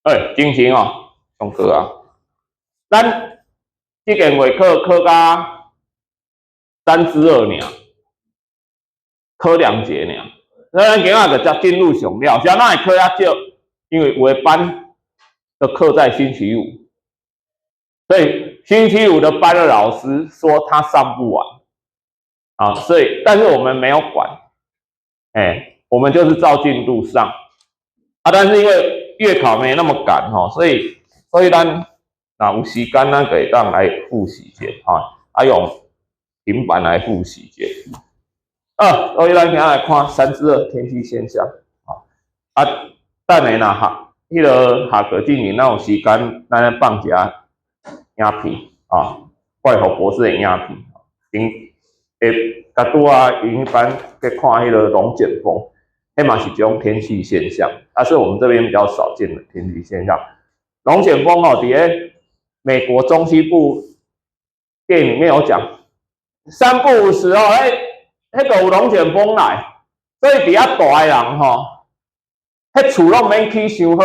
欸，精神哦，上課啊。咱這個月考考甲三之二爾，考兩節爾。咱今仔就才進入上了，啥人會考較少？因為有的班的課在星期五，所以星期五的班的老師說他上不完，啊，所以但是我們沒有管，欸，我們就是照進度上，啊，但是因為月考沒那麼趕吼，所以咱若有時間，咱可以當來複習一下，啊，用平板來複習一下。啊，所以咱今仔來看三之二天氣現象，啊，等下若下彼个下課進行，咱有時間，咱來放一下影片，啊，怪猴博士的影片，𪜶會共拄仔𪜶彼班去看彼个龍捲風，彼嘛是一種天氣現象，啊，是我們這邊比較少見的天氣現象。龍捲風哦，佇咧美國中西部電影裡面有講，三不五時哦，彼個有龍捲風來，所以佇遐蹛的人吼，彼厝攏免起傷好，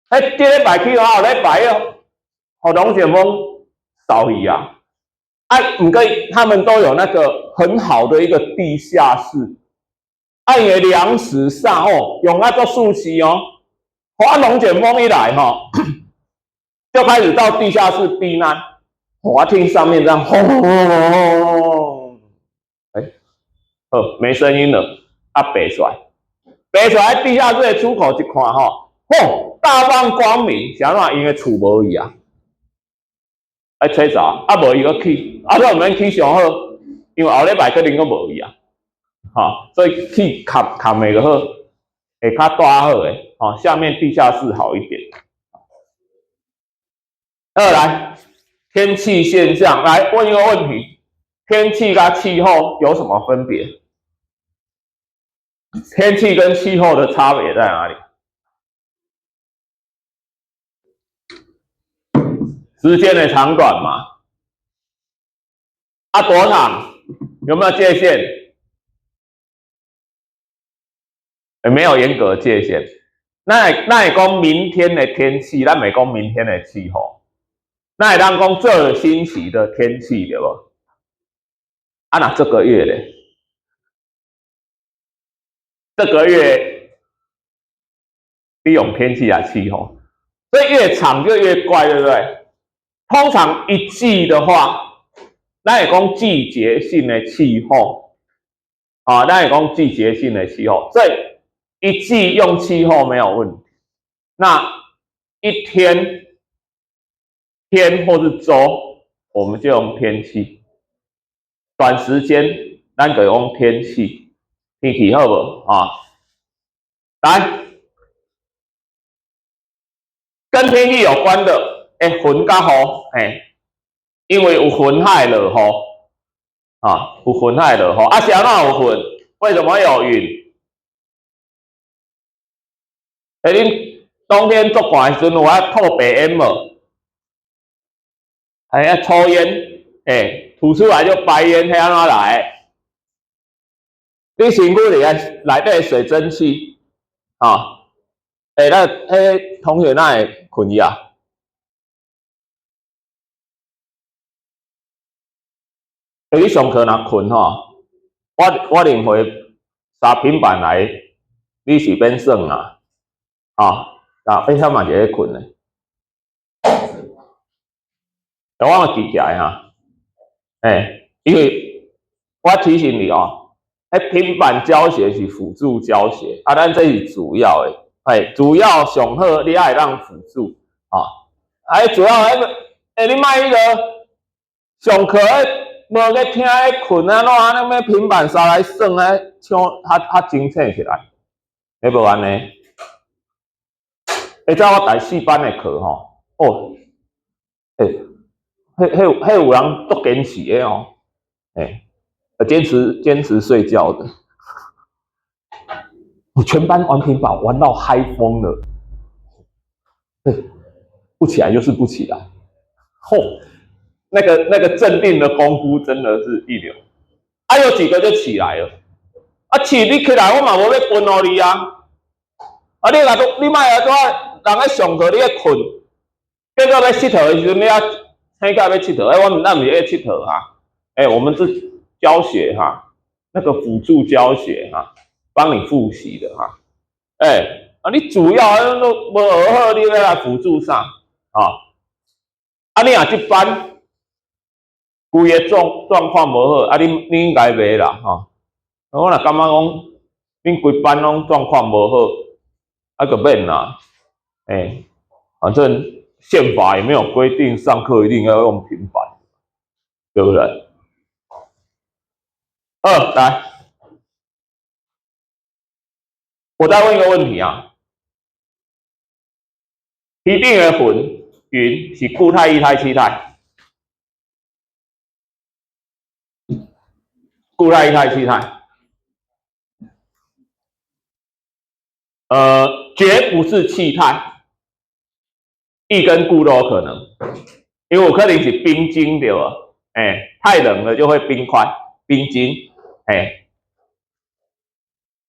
彼這禮拜起後禮拜哦，予龍捲風掃去啊！啊，毋過他們都有那個很好的一個地下室，啊，𪜶的糧食啥哦，用啊做舒適哦。啊，龍捲風一來吼，就開始到地下室避難。我聽上面這樣轟轟轟轟，欸，好，沒聲音了，啊，爬出來，爬出來地下室的出口一看吼，吼，大放光明，是按怎？因為厝無去啊，愛揣查，啊，無伊閣起，啊，煞毋免起傷好，因為後禮拜可能閣無去啊，哈，所以起崁崁的就好，會較大好的，吼，下面地下室好一點。二來，天氣現象，來問一個問題：天氣跟氣候有什麼分別？天氣跟氣候的差別在哪裡？時間的長短嘛。啊，多長？有沒有界限？欸，沒有嚴格界限。那會講明天的天氣，咱袂講明天的氣候。那會當講這個星期的天氣對無？啊，那這個月咧？這個月你用天氣來氣候，所以越長就越怪，對不對？通常一季的話，咱會講季節性的氣候，啊，咱會講季節性的氣候，所以一季用氣候沒有問題。那一天、天或是週，我們就用天氣。短時間，咱就用天氣，天氣好無啊？來，跟天氣有關的，欸，雲佮雨，欸，因為有雲才會落雨，啊，有雲才會落雨。啊，是按怎有雲？為什麼有雲？欸，恁冬天足寒的時陣有愛吐白煙無？還要抽煙，欸，吐出來就白煙，彼按怎來？你身軀裡面內底水蒸氣，啊，欸，那彼同學哪會睏去啊？欸，你上課若睏吼，我認為捎平板來，你是免算啊，啊，啊，欸，遐嘛是咧睏的。我嘛記起來哈，欸，因為我提醒你哦，彼平板教學是輔助教學，啊，咱這是主要的，欸，主要上好你愛當輔助，啊，哎，主要欸，你莫彼個上課無咧聽咧睏啊，怎按呢欲平板捎來耍啊，像較較精醒起來，彼無按呢。欸，這我第四班的課吼，哦，欸，彼彼彼有人足堅持的哦，欸，堅持睡覺的，我全班玩平板玩到嗨瘋了，欸，不起來就是不起來，吼，那個鎮定的功夫真的是一流，啊，有幾個就起來了，啊，起你起來，我嘛無欲分予你啊，啊，你若都你莫來怎人咧上課你咧睏，結果欲𨑨迌的時陣，你啊醒起來欲𨑨迌，欸，咱毋是咧𨑨迌哈，欸，我們是教學哈，那個輔助教學哈，幫你複習的哈，欸，啊，你主要都無學好，你欲來輔助啥？啊，啊，你若這班規个狀況無好，啊，你應該袂啦，吼。我若感覺講，恁規班攏狀況無好，啊，就免啦，欸，反正憲法也沒有規定上課一定要用平板，對不對？二來，我再問一個問題啊，天頂的雲是固態、液態、氣態？固態、液態、氣態？絕不是氣態，液跟固都有可能，因為有可能是冰晶對吧？欸，太冷了就會冰塊、冰晶，欸，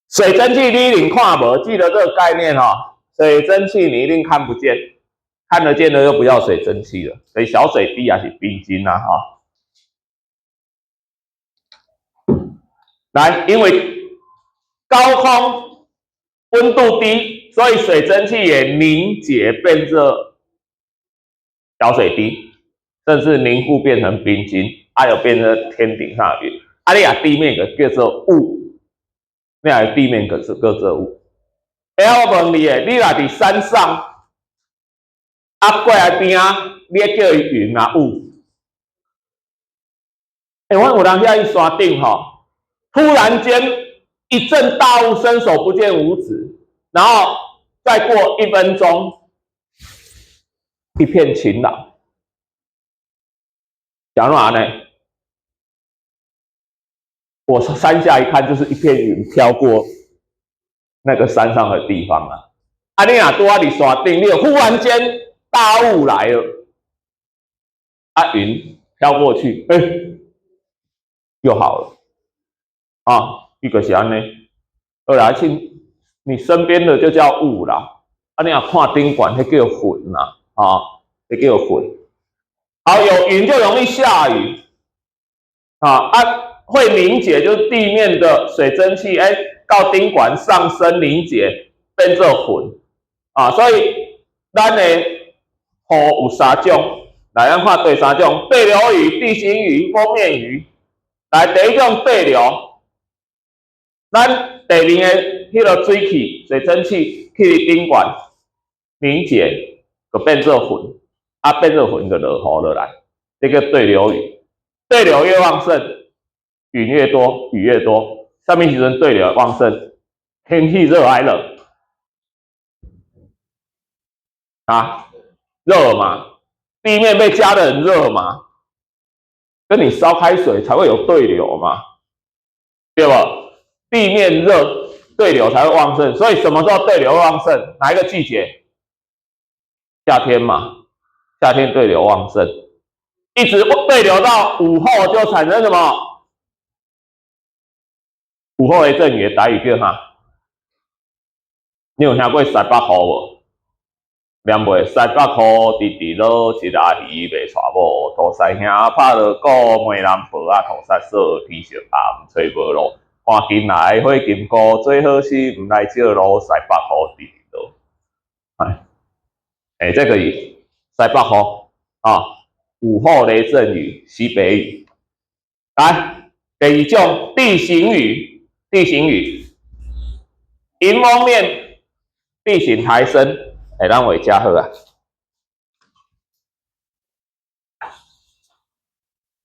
水蒸氣你一定看無，記得這個概念哦。水蒸氣你一定看不見，看得見的就不叫水蒸氣了，所以小水滴也是冰晶啦，哈。來，因為高空溫度低，所以水蒸氣也凝結變成小水滴，甚至凝固變成冰晶，還有變成天頂上的雲。啊，你啊地面個叫做霧，你啊地面個是叫做霧。欸，我問你的，你若佇山上，啊過來邊仔，你會叫伊雲啊霧？欸，我有當時去山頂吼，突然間一陣大霧，伸手不見五指，然後再過1分鐘，一片晴朗。講哪呢？我山下一看，就是一片雲飄過那個山上的地方啊。啊，你若拄仔佇山頂，你就忽然間大霧來了，啊，雲飄過去，欸，又好了。啊，伊就是按呢。好來，親，你身邊的就叫霧啦。啊，你若看頂懸，彼叫雲啦，啊，彼叫雲。好，有雲就容易下雨。啊，會凝結，就是地面的水蒸氣，欸，到頂懸上升凝結，變做雲。啊，所以咱的雨有三種，來，咱看第三種：對流雨、地形雨、鋒面雨。來，第一種對流，咱地面的彼个水汽、水蒸氣去頂懸凝結，就變做雲，啊，變做雲就落雨落來，這個對流雨。對流越旺盛，雲越多，雨越多。啥物時陣對流旺盛？天氣熱還冷？啊，熱嘛，地面被加得很熱嘛，跟你燒開水才會有對流嘛，對不？地面熱，對流才會旺盛。所以什麼時候對流旺盛？哪一個季節？夏天嘛，夏天對流旺盛，一直對流到午後就產生什麼？午後雷陣雨的台語叫啥？你有聽過西北雨無？念袂西北雨，直直落，一阿魚袂娶某，塗師兄拍鑼鼓，梅南婆仔塗殺嫂，天色暗，吹無路，趕緊來火金姑，做好事毋來借路，西北雨，直直落。哎，欸，這個雨，西北雨啊，午後雷陣雨，西北雨。來，第二種地形雨，地形雨，迎風面地形抬升。欸，咱畫遮好啊。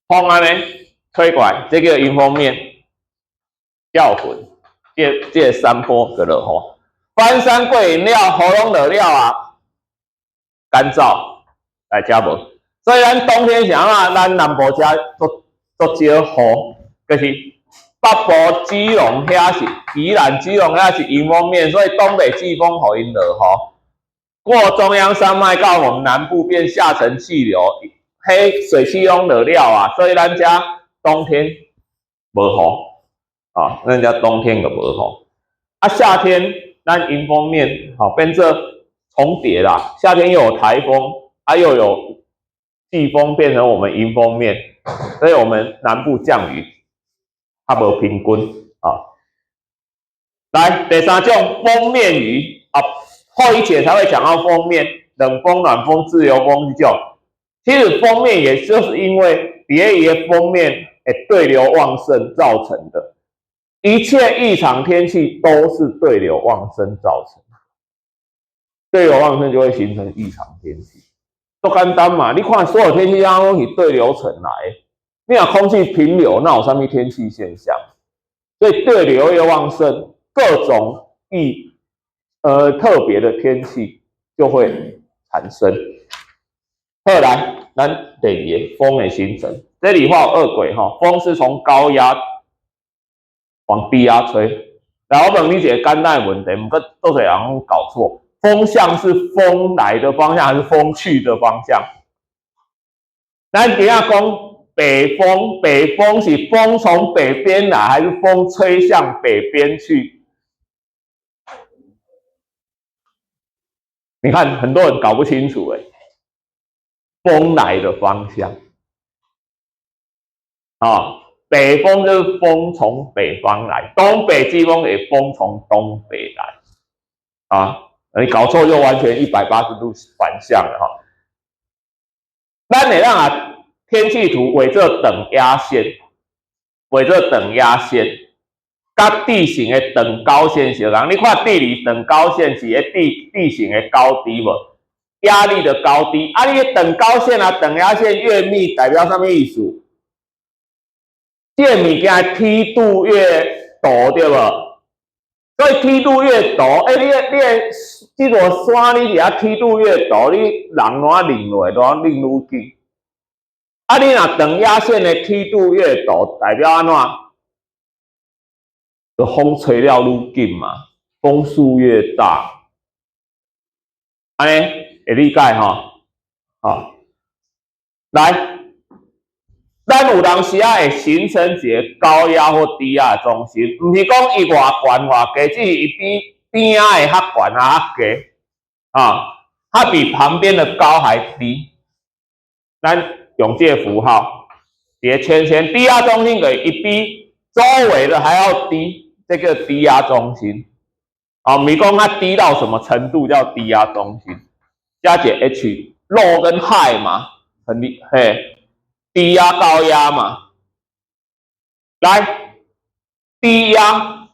風按呢吹過來，這叫迎風面，叫雲，這個山坡就落雨。翻山過嶺了，雨攏落了啊，乾燥來遮無。所以咱冬天是按怎？咱南部遮足足少雨，就是北部基隆遐是宜蘭基隆遐是迎風面，所以東北季風予𪜶落雨。過中央山脈到我們南部變下沉氣流，彼水汽攏落了啊，所以咱遮冬天無雨啊，咱遮冬天就無雨。啊，夏天咱迎風面吼變做重疊啦，夏天又有颱風，啊又有季風變成我們迎風面，所以我們南部降雨較無平均啊。來，第三種鋒面雨啊，後一節才會講到鋒面，冷鋒、暖鋒、自由風這種。其實鋒面也就是因為佇伊的鋒面會對流旺盛造成的，一切異常天氣都是對流旺盛造成。對流旺盛就會形成異常天氣，足簡單嘛。你看所有天氣攏是對流層來，你若空氣平流，那有啥物天氣現象？所以對流越旺盛，各種特別的天氣就會產生。後來，咱第二個風的形成，這裡畫有二軌哈，風是從高壓往低壓吹。來，我問你一個簡單的問題，毋過足濟人攏搞錯，風向是風來的方向還是風去的方向？咱今仔講北風，北風是風從北邊來，還是風吹向北邊去？你看，很多人搞不清楚，欸，風來的方向啊，北風就是風從北方來，東北季風也風從東北來啊，你搞錯就完全180度反向了哈。咱會當啊，天氣圖畫做等壓線，畫做等壓線，佮地形的等高線相仝。你看地理等高線是彼地形的高低無？壓力的高低，啊，你的等高線啊，等壓線越密，代表啥物意思？這個物件梯度越陡，對無？所以梯度越陡，欸，你的這座山你佇遐梯度越陡，你人怎擰落來，都擰愈緊。啊，你若等壓線的梯度越陡，代表按怎？就風吹了愈緊嘛，風速越大。按呢會理解吼？好，來，咱有當時仔會形成一個高壓或低壓的中心，毋是講伊偌懸偌低，只是伊比邊仔的較懸啊較低，啊，它比旁邊的高還低。咱用這個符號，佇個圈圈，低壓中心給伊比周圍的還要低，這個低壓中心。啊，毋是講它低到什麼程度叫低壓中心？加一個 H，low 跟 high 嘛，很厲嘿，低壓高壓嘛。來，低壓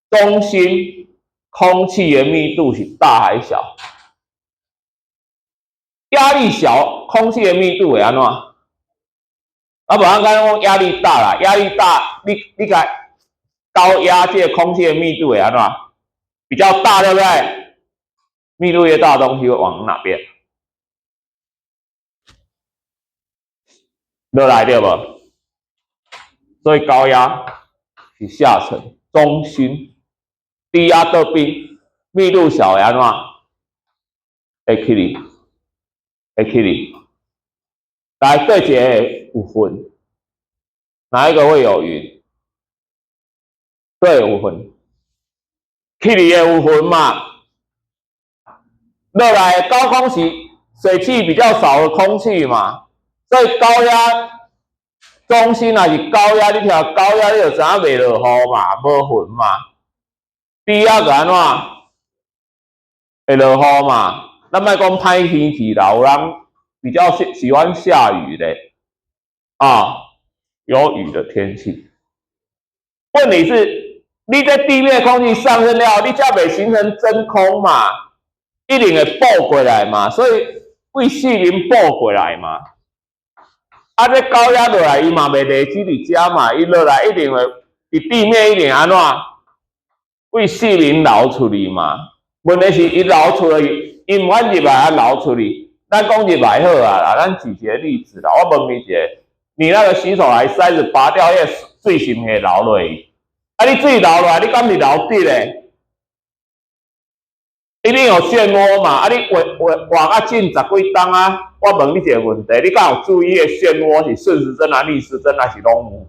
中心空氣的密度是大還是小？壓力小，空氣的密度會按怎？啊，無咱講壓力大啦，壓力大，你共高壓這個空氣的密度會按怎？比較大，對不對？密度越大，東西會往哪邊？落來對無？所以高壓是下沉中心，低壓倒邊，密度小會按怎？會起哩，會起哩。來，對一個有雲，哪一個會有雲？對，有雲。起哩會有雲嘛？落來高空是水汽比較少的空氣嘛，所以高壓中心若是高壓，你聽高壓你就知影袂落雨嘛，無雲嘛。低壓就按怎？會落雨嘛？咱莫講歹天氣啦，有人比較喜歡下雨的啊，有雨的天氣。問題是，你這地面空氣上升了，你才袂形成真空嘛？一定會補過來嘛，所以對四面補過來嘛。啊，這高壓落來，伊嘛袂累積佇遮嘛，伊落來一定會佇地面一定按怎？對四面流出去嘛。問題是，伊流出去，伊毋管入來啊流出去。咱講入來好啊啦，咱舉一個例子啦。我問你一個，你那個洗手台塞子拔掉，彼個水是毋會流落去？啊，你水流落來，你敢是流直的？一定有漩渦嘛？啊，你活活活啊進十幾冬啊！我問你一個問題，你敢有注意彼個漩渦是順時針啊、逆時針還是攏有？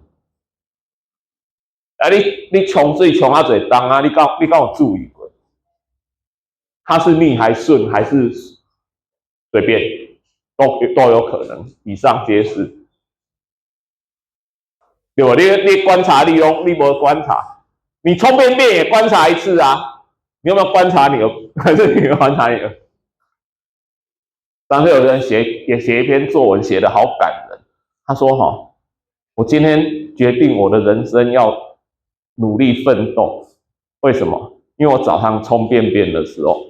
啊，你沖水沖啊濟冬啊？你敢有注意過？它是逆還順還是隨便，都有可能。以上皆是。對無？你觀察力攏你無觀察，你沖便便也觀察一次啊？你有沒有觀察你的？還是你有觀察你的？當時有人也寫一篇作文，寫得好感人。他說：“哈，我今天決定我的人生要努力奮鬥。為什麼？因為我早上沖便便的時候，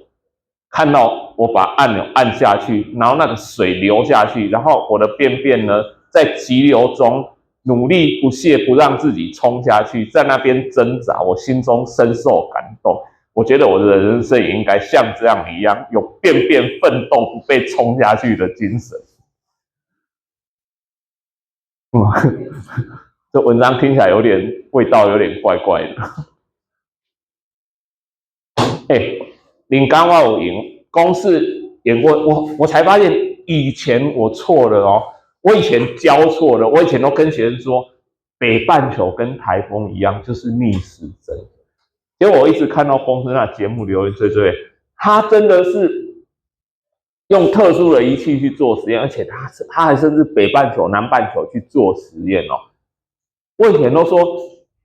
看到我把按鈕按下去，然後那個水流下去，然後我的便便呢，在急流中努力不懈，不讓自己沖下去，在那邊掙扎，我心中深受感動。我覺得我的人生也應該像這樣一樣，有便便奮鬥不被沖下去的精神。”嗯，這文章聽起來有點味道，有點怪怪的。欸，你剛我有演公視演過，我才發現以前我錯了哦，我以前教錯了，我以前都跟學生說北半球跟台風一樣，就是逆時針。結果我一直看到公視那節目留言追追，他真的是用特殊的儀器去做實驗，而且他還甚至北半球、南半球去做實驗哦。我以前都說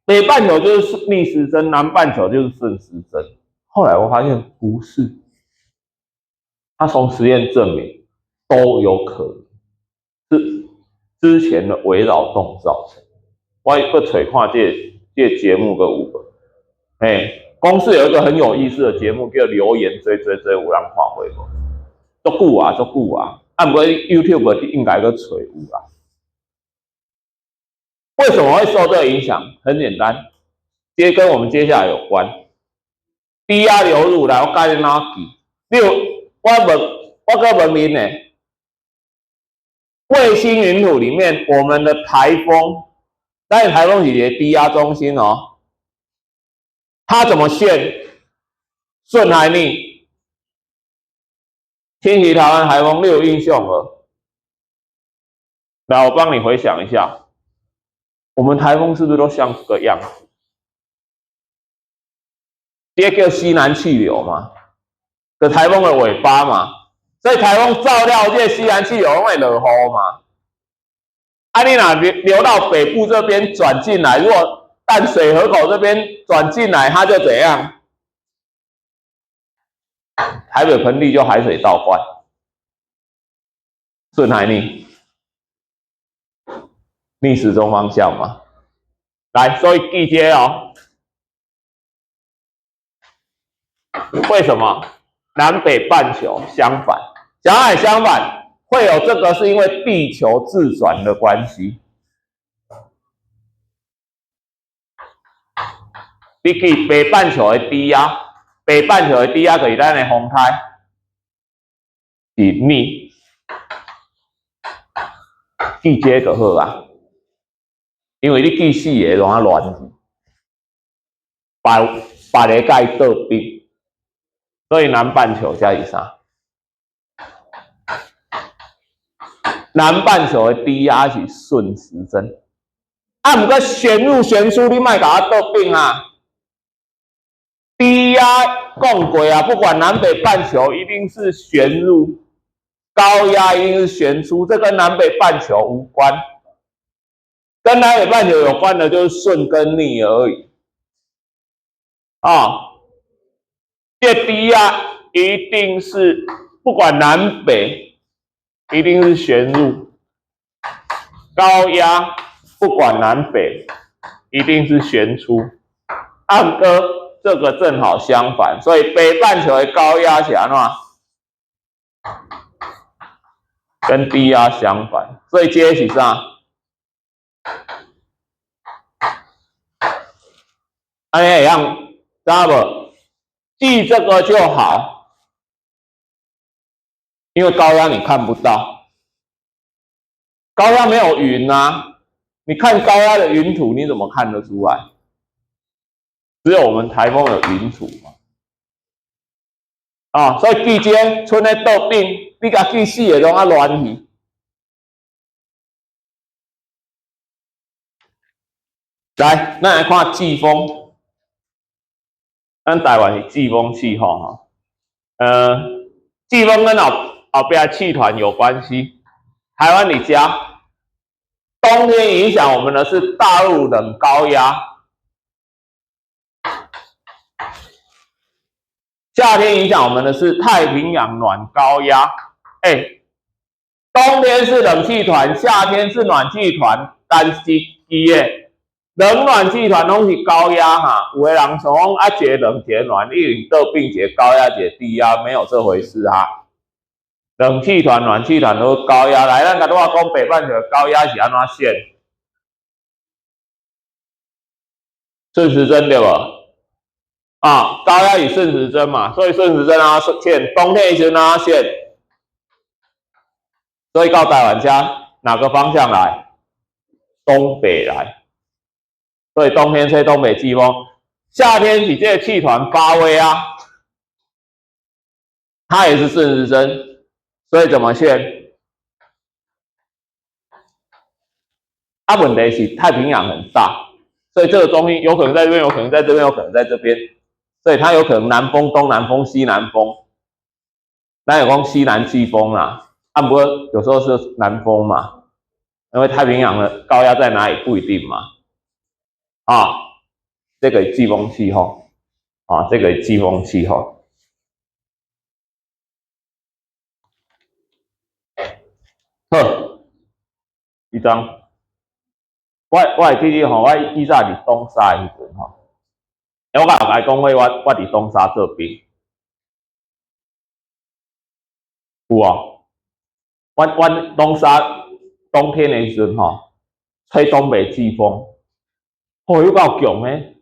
北半球就是逆時針，南半球就是順時針。後來我發現不是，他從實驗證明都有可能是之前的微擾動造成。我閣揣看這個節目閣有無？哎，公視有一個很有意思的節目叫《留言追追追》，有人看過無？足久啊，足久啊！啊，毋過 YouTube 應該閣揣有啦。為什麼會受這個影響？很簡單，這跟我們接下來有關。低壓流入來，我教你怎記。你有我問，我閣問恁呢？衛星雲圖裡面，我們的台風，但是台風是一個低壓中心哦。它怎麼線？順還逆？侵襲台灣台風，你有印象無？來，我幫你回想一下，我們台風是不是都像這個樣子？這叫西南氣流嘛，個台風的尾巴嘛，所以台風照料這個西南氣流攏會落雨嘛。啊，你若流到北部這邊轉進來，如果淡水河口這邊轉進來，它就怎樣？台北盆地就海水倒灌，順還逆？逆時鐘方向嘛。來，所以記這哦。為什麼南北半球相反？講來相反，會有這個，是因為地球自轉的關係。你記北半球的低壓，北半球的低壓就是咱的風颱，是逆，記這個就好啊。因為你記四個攏啊亂去，別个共伊倒爿。所以南半球才是啥？南半球的低壓是順時針，啊，毋過旋入旋出，你莫共我倒爿啊！低壓講過啊，不管南北半球，一定是旋入；高壓一定是旋出，這跟南北半球無關。跟南北半球有關的，就是順跟逆而已。啊。這低壓一定是不管南北，一定是旋入；高壓不管南北，一定是旋出。啊毋過這個正好相反，所以北半球的高壓是按怎？跟低壓相反，所以這是啥？按呢會曉知無？記這個就好，因為高壓你看不到，高壓沒有雲啊，你看高壓的雲圖，你怎麼看得出來？只有我們台風有雲圖嘛。啊，所以記這個，賰咧倒爿，你共記四個攏啊亂去。來，咱來看季風。咱台灣是季風氣候吼。季風跟後後壁氣團有關係。台灣你家冬天影響我們的是大陸冷高壓，夏天影響我們的是太平洋暖高壓。欸，冬天是冷氣團，夏天是暖氣團，但是記的冷暖氣團攏是高壓哈。有的人想講啊，一個冷一個暖，一定倒變一個高壓一個低壓，沒有這回事哈。冷氣團、暖氣團都高壓。來，咱共我講北半球高壓是按怎線？順時針對無？啊，高壓以順時針嘛，所以順時針啊線，冬天時陣按怎線？所以到台灣遮哪個方向來？東北來。所以冬天吹東北季風，夏天是這個氣團發威啊，它也是順時針。所以怎麼線？啊，問題是太平洋很大，所以這個東西有可能在這邊，有可能在這邊，有可能在這邊，所以它有可能南風、東南風、西南風。咱有講西南季風啦，啊，不過有時候是南風嘛，因為太平洋的高壓在哪裡不一定嘛。啊，這個季風氣候，啊，這個季風氣候。好，一張，我會記得吼，我以前佇東沙的時陣吼，我甲後來講過，我佇東沙做兵，有啊，阮阮東沙冬天的時陣吼，吹東北季風，哦，有夠強的，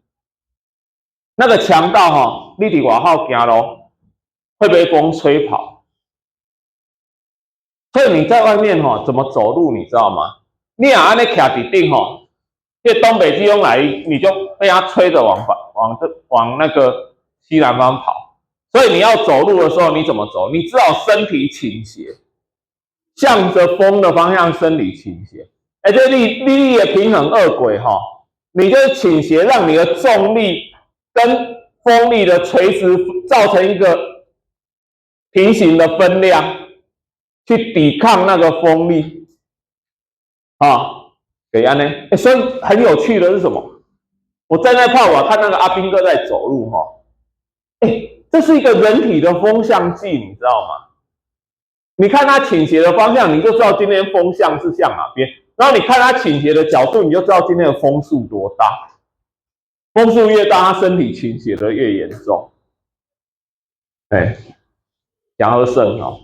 那個強到吼，你佇外口行路會被風吹跑。所以你在外面吼，怎麼走路，你知道嗎？你若按呢徛佇頂吼，這東北季風來，你就被它吹着往往這往那個西南方跑。所以你要走路的時候，你怎麼走？你只好身體傾斜，向着風的方向身體傾斜。哎，這力力的平衡惡鬼吼，你就傾斜，讓你的重力跟風力的垂直造成一個平行的分量。去抵抗那個風力，啊，給按呢？欸，所以很有趣的是什麼？我站在炮瓦看那個阿兵哥在走路，哈，欸，這是一個人體的風向計，你知道嗎？你看他傾斜的方向，你就知道今天風向是向哪邊。然後你看他傾斜的角度，你就知道今天的風速多大。風速越大，他身體傾斜的越嚴重。欸，講好耍哦。